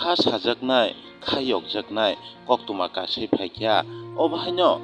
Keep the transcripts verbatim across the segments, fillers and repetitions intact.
Kha sajaknai, kha yokjaknai koktwma kasai phaikha. Obo haino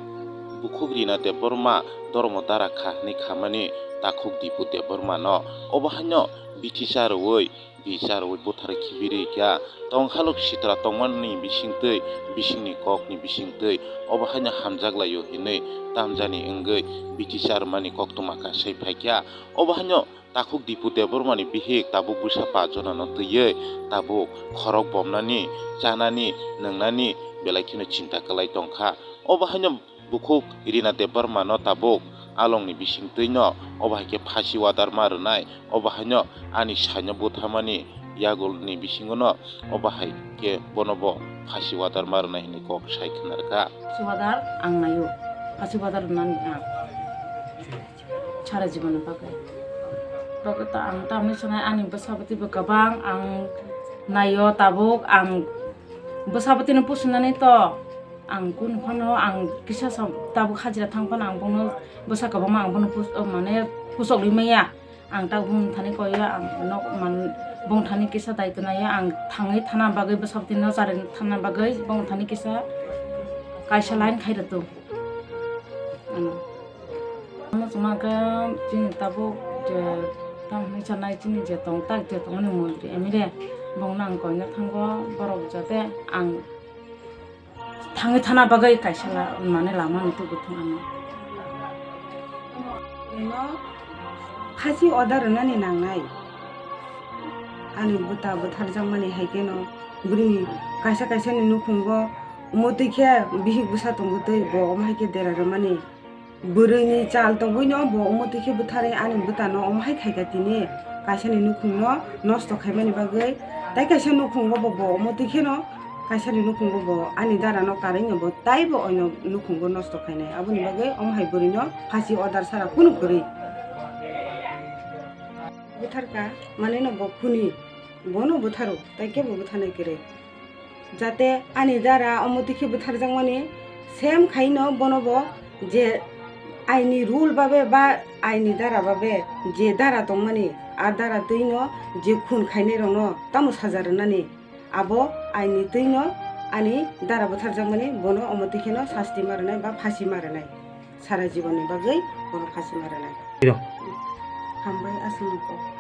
bukhuk Rina Debbarma dormo dara kha hwnwi khamani takhuk Dipu Debbarmano. Obo haino bithi charwi, bi charwi butharwi khibirwi kha. Tongkhalok sitra tongmani bisingtwi, bisingni kokni bisingtwi obo haino hamjak laio hinwi tamjani wngwi bithi charwmani koktwma kasai phaikha. Obo haino takhuk Dipu Debbarmani bihik tabuk bwsa pajonano twiwi tabuk khorok bomnani, chanani, nwngnani belai kheno chinta kwlai tongkha. Obo haino bukhuk Rina Debbarmano tabuk alongni bisingtwino obo hai khe phasi wadarma rwnai, obo haino ani saino buthamani yagulni bisingono obo hai khe bono bo phasi wadarma rwnai hwnwi kok sai khna rwkha. Phasi wadar ang naio, phasi wadar rwnani ang. Sara jiboni bagwi. Bagwi ta ang tamni sanai ani bwsa bwtwi bo kwbang ang naio tabuk ang bwsa bwtwino pusinani to ang kunu phano ang kisa sa tabuk hajira thang phano ang bono bwsa kwbangma ang bono pus-, o mane pusok ri maya ang tabuk bumung thani koyo ang nok man bumung thani kisa daitw naio ang thangwi thana bagwi bwsa bwtwino charwi thana bagwi bumung thani kisa kaisa line khai rwtu. Ano. Ano chwngma khe chini tabuk je tamo hinwi sanai chini je tong tak je tongmani montri M L A bongno ang koina thango borok jate ang thangwi thana bagwi kaisa la-, mane lama ni tubui thung ano. Eno phasi order rwnani nangnai. Ani bwta bwtharjakmani hai kheno bwrwini kaisa kaisa ni nukhungo umutwi khe bihik bwsa tongo tei bo omo hai khe dera rwmani. Bwrwini chal tongwino bo omo twi khe bwtharwi ani bwtano omo hai khaikha tini kaisani nukhungno nosto khaimani bagwi. Tai kaisa nukhungo bo, bo omo twi kheno kaisani nukhungo bo ani darano karwino bo taibo oino nukhungo nosto khainai. Aboni bagwi omo hai bwrwino phasi order sara kunu kwrwi. Bwtharkha manwino bo khuni, bono bwtharo, tai kebo bwtharnai kwrwi. Jate ani dara omo twi khe bwtharjakmani, same khaino bono bo je aini rule babe ba aini dara babe je dara tongmani, a dara twino je khun khainairokno tamo saja rwnani, abo aini twino ani dara bwtharjakmani bono omo twi kheno sasti ma rwnai ba phasi ma rwnai, sara jibonni bagwi bono phasi ma rwnai. Iro. Hambai aswkno kok.